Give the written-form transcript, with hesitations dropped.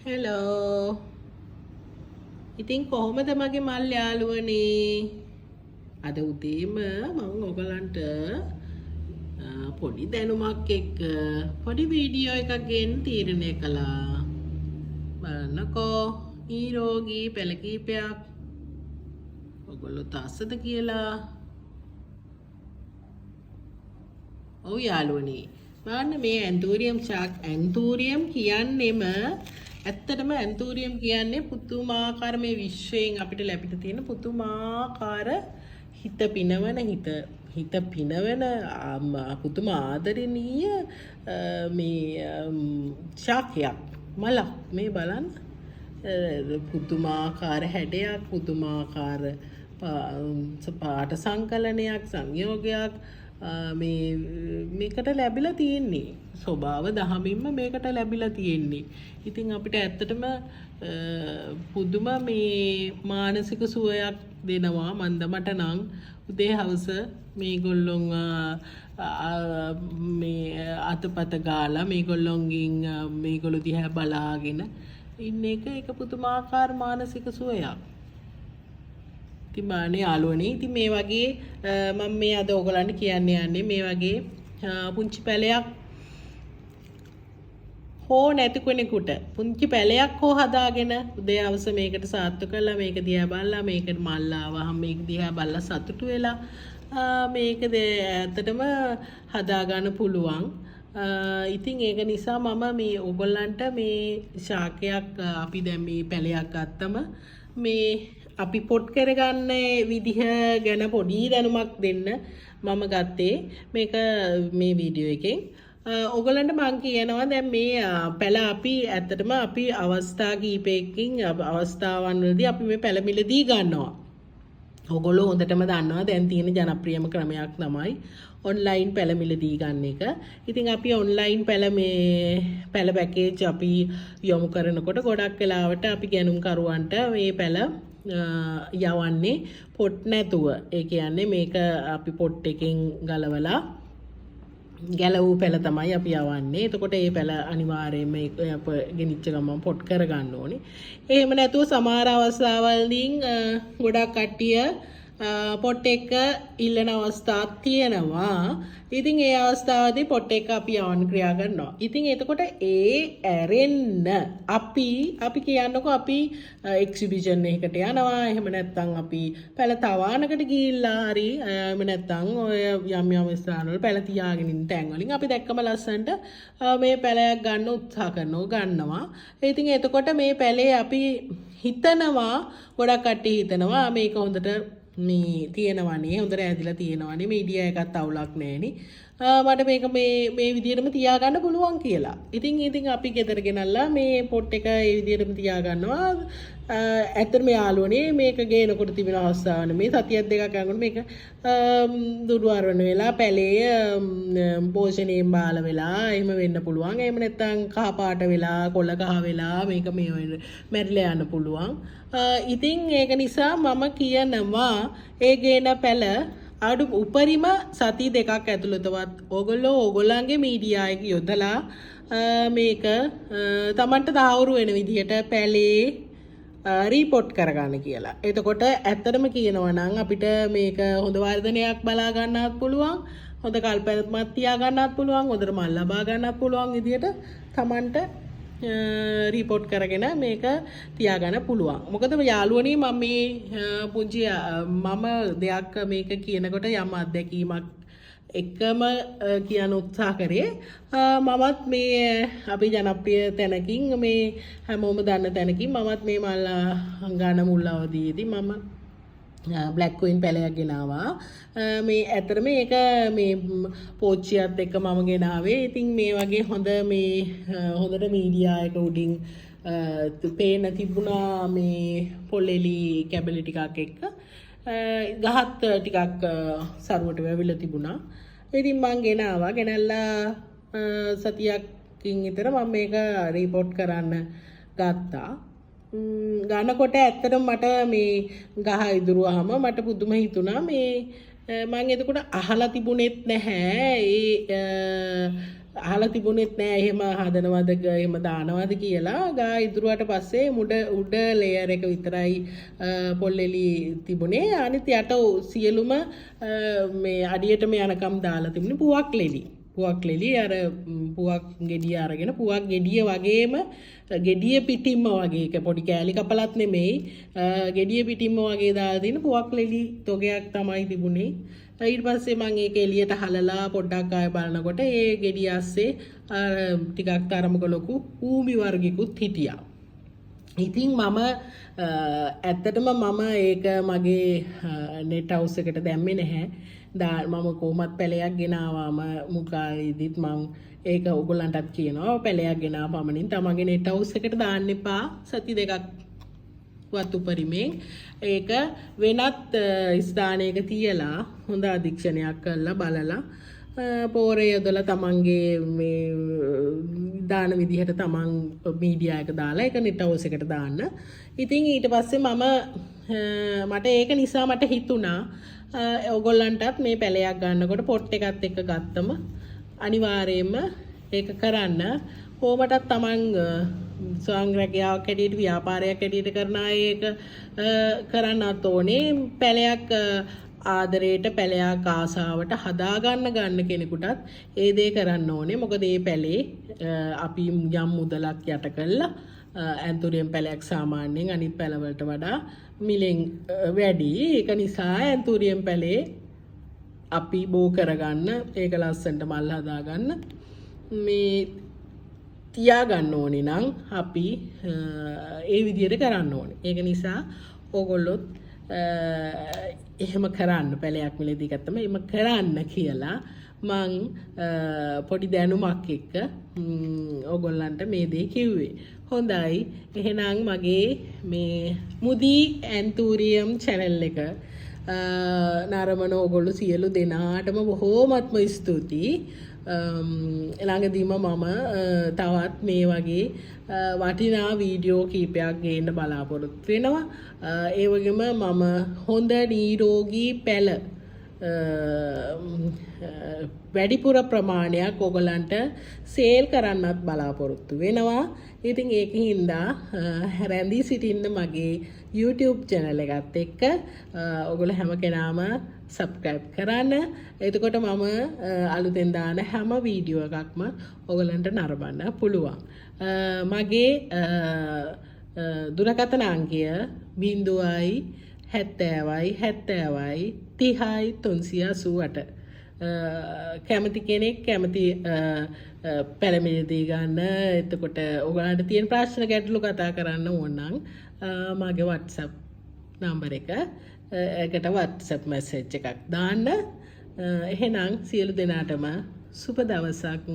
Hello. ඉතින් කොහොමද මගේ මල් යාළුවනේ? අද උදේම මං ඔයගලන්ට පොඩි දැනුමක් එක්ක පොඩි වීඩියෝ එකක් ගේන්න තීරණය කළා. බලන්නකෝ නිරෝගී පැල කීපයක්. ඔයගොල්ලෝ තාස්සද කියලා. ඔව් යාළුවනේ. බලන්න මේ ඇන්තූරියම් ශාක්. ඇන්තූරියම් කියන්නේම ඇත්තටම ඇන්තූරියම් කියන්නේ පුදුමාකාර මේ විශ්වයෙන් අපිට ලැබිලා තියෙන පුදුමාකාර හිත පිනවන හිත හිත පිනවන පුදුම ආදරණීය මේ ශාකයක් මලක්. මේ බලන්න පුදුමාකාර හැඩයක්, පුදුමාකාර පාට සංකලනයක්, සංයෝගයක් මේ මේකට ලැබිලා තියෙන්නේ. ස්වභාව දහමින්ම මේකට ලැබිලා තියෙන්නේ. ඉතින් අපිට ඇත්තටම පුදුම මේ මානසික සුවයක් දෙනවා. මන්ද මට නම් උදේ හවස මේගොල්ලොන් මේ අතපත ගාලා මේගොල්ලොන්ගෙන් මේගොල්ලෝ දිහා බලාගෙන ඉන්න එක ඒක පුදුමාකාර මානසික සුවයක්. ඉතින් බලන්න යාළුවනේ, ඉතින් මේ වගේ මම මේ අද ඔයගොල්ලන්ට කියන්න යන්නේ මේ වගේ පුංචි පැලයක් හෝ නැති කෙනෙකුට පුංචි පැලයක් හෝ හදාගෙන උදේ හවස මේකට සාත්තු කරලා මේක දිහා බලලා මේකට මල් ආවහම මේක දිහා බලලා සතුටු වෙලා මේක ඇත්තටම හදාගන්න පුළුවන්. ඉතින් ඒක නිසා මම මේ ඔයගොල්ලන්ට මේ ශාකයක් අපි දැන් මේ පැලයක් ගත්තම මේ අපි පොට් කරගන්න විදිහ ගැන පොඩි දැනුමක් දෙන්න මම ගත්තේ මේක මේ වීඩියෝ එකෙන්. ඔයගොල්ලන්ට මං කියනවා දැන් මේ පැල අපි ඇත්තටම අපි අවස්ථා කීපයකින් අවස්ථාවන් වලදී අපි මේ පැල මිලදී ගන්නවා. ඔයගොල්ලෝ හොඳටම දන්නවා දැන් තියෙන ජනප්‍රියම ක්‍රමයක් තමයි ඔන්ලයින් පැල මිලදී ගන්න එක. ඉතින් අපි ඔන්ලයින් පැල මේ පැල පැකේජ් අපි යොමු කරනකොට ගොඩක් වෙලාවට අපි ගැනුම්කරුවන්ට මේ පැල යවන්නේ පොට් නැතුව. ඒ කියන්නේ මේක අපි පොට් එකෙන් ගලවලා ගැලවූ පැල තමයි අපි යවන්නේ. එතකොට ඒ පැල අනිවාර්යයෙන්ම අප ගෙනිච්ච ගමන් පොට් කරගන්න ඕනේ. එහෙම නැතුව සමහර අවස්ථාවලදී ගොඩක් කට්ටිය පොට් එක ඉල්ලන අවස්ථාත් තියෙනවා. ඉතින් ඒ අවස්ථාවේදී පොට් එක අපි යවන්න ක්‍රියා කරනවා. ඉතින් එතකොට ඒ ඇරෙන්න අපි කියන්නකෝ අපි එක්සිබිෂන් එකකට යනවා. එහෙම නැත්නම් අපි පැල තවානකට ගිහිල්ලා හරි එහෙම නැත්නම් ඔය යම් යම් ස්ථානවල පැල තියාගෙන ඉන්න තැන් වලින් අපි දැක්කම ලස්සනට මේ පැලයක් ගන්න උත්සාහ කරනවා, ගන්නවා. ඉතින් එතකොට මේ පැලේ අපි හිතනවා, ගොඩක් කට්ටිය හිතනවා මේක හොඳට මේ තියෙනවනේ, හොඳට ඇදිලා තියෙනවනේ, මීඩියා එකත් අවුලක් නෑනේ, මට මේක මේ විදිහටම තියාගන්න පුළුවන් කියලා. ඉතින් අපි ගෙදර ගෙනල්ලා මේ පොට් එක ඒ විදිහටම තියාගන්නවා. ඇත්තටම යාළුවනේ මේක ගේනකොට තිබෙන අවස්ථාව නෙමෙයි, සතියක් දෙකක් යනකොට මේක දුඩු අරවන වෙලා පැලේ පෝෂණයෙන් බාල වෙලා එහෙම වෙන්න පුළුවන්. එහෙම නැත්නම් කහ පාට වෙලා කොළ කහ වෙලා මේක මේ මැරිලා යන්න පුළුවන්. ඉතින් ඒක නිසා මම කියනවා ඒ ගේන පැල අඩු උපරිම සති දෙකක් ඇතුළතවත් ඕගොල්ලෝ ඕගොල්ලන්ගේ මීඩියා එක යොදලා මේක තමන්ට තහවුරු වෙන විදිහට පැලේ රීපොට් කරගන්න කියලා. එතකොට ඇත්තටම කියනවා නම් අපිට මේක හොඳ වර්ධනයක් බලා ගන්නත් පුළුවන්, හොඳ කල්පැවැත්මක් තියා ගන්නත් පුළුවන්, හොඳට මල් ලබා ගන්නත් පුළුවන් විදිහට තමන්ට රීපොට් කරගෙන මේක තියාගන්න පුළුවන්. මොකද යාළුවනේ මම මේ පුංචි මම දෙයක් මේක කියනකොට යම් අත්දැකීමක් එකම කියන්න උත්සාහ කරේ. මමත් මේ අපි ජනප්‍රිය තැනකින් මේ හැමෝම දන්න තැනකින් මමත් මේ මල් ගන්න මුල් අවදියේදී මම බ්ලැක් ක්වීන් පැලයක් ගෙනාවා. මේ ඇත්තටම මේක මේ පෝච්චියත් එක්ක මම ගෙනාවේ. ඉතින් මේ වගේ හොඳ මේ හොඳට මීඩියා එක උඩින් පේන තිබුණා මේ පොල් එලි කැබලි ටිකක් එක්ක. ගහත් ටිකක් සරුවට වැවිලා තිබුණා. ඉතින් මං ගෙනාවා. ගෙනල්ලා සතියකින් විතර මම මේක රීපෝට් කරන්න ගත්තා. ගන්නකොට ඇත්තටම මට මේ ගහ ඉදුරුවාම මට පුදුම හිතුණා මේ මං එතකොට අහලා තිබුණෙත් නැහැ ඒ අහලා තිබුණෙත් නෑ එහෙම හදනවද, එහෙම දානවද කියලා. ගා ඉදුරුවට පස්සේ මුඩ උඩ ලේයර් එක විතරයි පොල් ලෙලි තිබුණේ. අනිත් යට සියලුම මේ අඩියටම යනකම් දාලා තිබුණේ පුවක් ලෙලි. පුවක් ලෙලි, අර පුවක් ගෙඩිය අරගෙන පුවක් ගෙඩිය වගේම, ගෙඩිය පිටින්ම වගේ, ඒක පොඩි කෑලි කපලත් නෙමෙයි, ගෙඩිය පිටින්ම වගේ දාලා තියෙන පුවක් ලෙලි තොගයක් තමයි තිබුණේ. ඊට පස්සේ මං ඒක එළියට හලලා පොඩ්ඩක් ආය බලනකොට ඒ ගෙඩිය අස්සේ අර ටිකක් තරමක ලොකු කූඹි වර්ගිකුත් හිටියා. ඉතින් මම ඇත්තටම මම ඒක මගේ නෙට් හවුස් එකට දැම්මේ නැහැ. මම කොහොමත් පැලයක් ගෙනාවාම මුකායිදිත් මං ඒක ඔයගොල්ලන්ටත් කියනවා, පැලයක් ගෙනා පමණින් තමන්ගේ නෙට් හවුස් එකට දාන්න එපා. සති 2ක් වත් උපරිමයෙන් ඒක වෙනත් ස්ථානයක තියලා හොඳ අධීක්ෂණයක් කරලා බලලා, පෝරේ යොදලා තමන්ගේ මේ දාන විදිහට තමන් මීඩියා එක දාලා ඒක නෙට් හවුස් එකට දාන්න. ඉතින් ඊට පස්සේ මම මට ඒක නිසා මට හිතුණා ඔයගොල්ලන්ටත් මේ පැලයක් ගන්නකොට පොට් එකත් එක්ක ගත්තම අනිවාර්යයෙන්ම ඒක කරන්න. කොහොමටත් තමන් ස්වයං රැකියාවක් හැටියට, ව්‍යාපාරයක් හැටියට කරන අය ඒක කරන්නත් ඕනේ. පැලයක් ආදරේට, පැලයක් ආසාවට හදාගන්න ගන්න කෙනෙකුටත් ඒ දේ කරන්න ඕනේ. මොකද ඒ පැලේ අපි යම් මුදලක් යට කරලා, ඇන්තුරියම් පැලයක් සාමාන්‍යයෙන් අනිත් පැලවලට වඩා මිලෙන් වැඩි. ඒක නිසා ඇන්තුරියම් පැලේ අපි බෝ කරගන්න, ඒක ලස්සනට මල් හදාගන්න මේ තියාගන්න ඕනේ නම් අපි ඒ විදිහට කරන්න ඕනේ. ඒක නිසා ඕගොල්ලොත් එහෙම කරන්න, පැලයක් මිලදී ගත්තම එහෙම කරන්න කියලා මං පොඩි දැනුමක් එක්ක ඕගොල්ලන්ට මේ දේ කිව්වේ. හොඳයි. එහෙනම් මගේ මේ මුදී ඇන්තූරියම් චැනල් එක නරඹන ඕගොල්ලෝ සියලු දෙනාටම බොහෝමත්ම ස්තුතියි. ළඟදීම මම තවත් මේ වගේ වටිනා වීඩියෝ කීපයක් ගේන්න බලාපොරොත්තු වෙනවා. ඒ වගේම මම හොඳ නිරෝගී පැල වැඩිපුර ප්‍රමාණයක් ඔයගලන්ට සේල් කරන්නත් බලාපොරොත්තු වෙනවා. ඉතින් ඒක හින්දා රැඳී සිටින්න මගේ YouTube channel එකත් එක්ක. ඔයගොල්ලෝ හැම කෙනාම සබ්ස්ක්‍රයිබ් කරන්න. එතකොට මම අලුතෙන් දාන හැම වීඩියෝ එකක්ම ඔයගලන්ට නරඹන්න පුළුවන්. මගේ දුරකථන අංකය 070 70 30 388. කැමති කෙනෙක් කැමති පැල මිලදී ගන්න, එතකොට ඔයගලන්ට තියෙන ප්‍රශ්න ගැටලු කතා කරන්න ඕන නම් මගේ WhatsApp number එක එකට WhatsApp message එකක් දාන්න. එහෙනම් සියලු දෙනාටම සුබ දවසක්.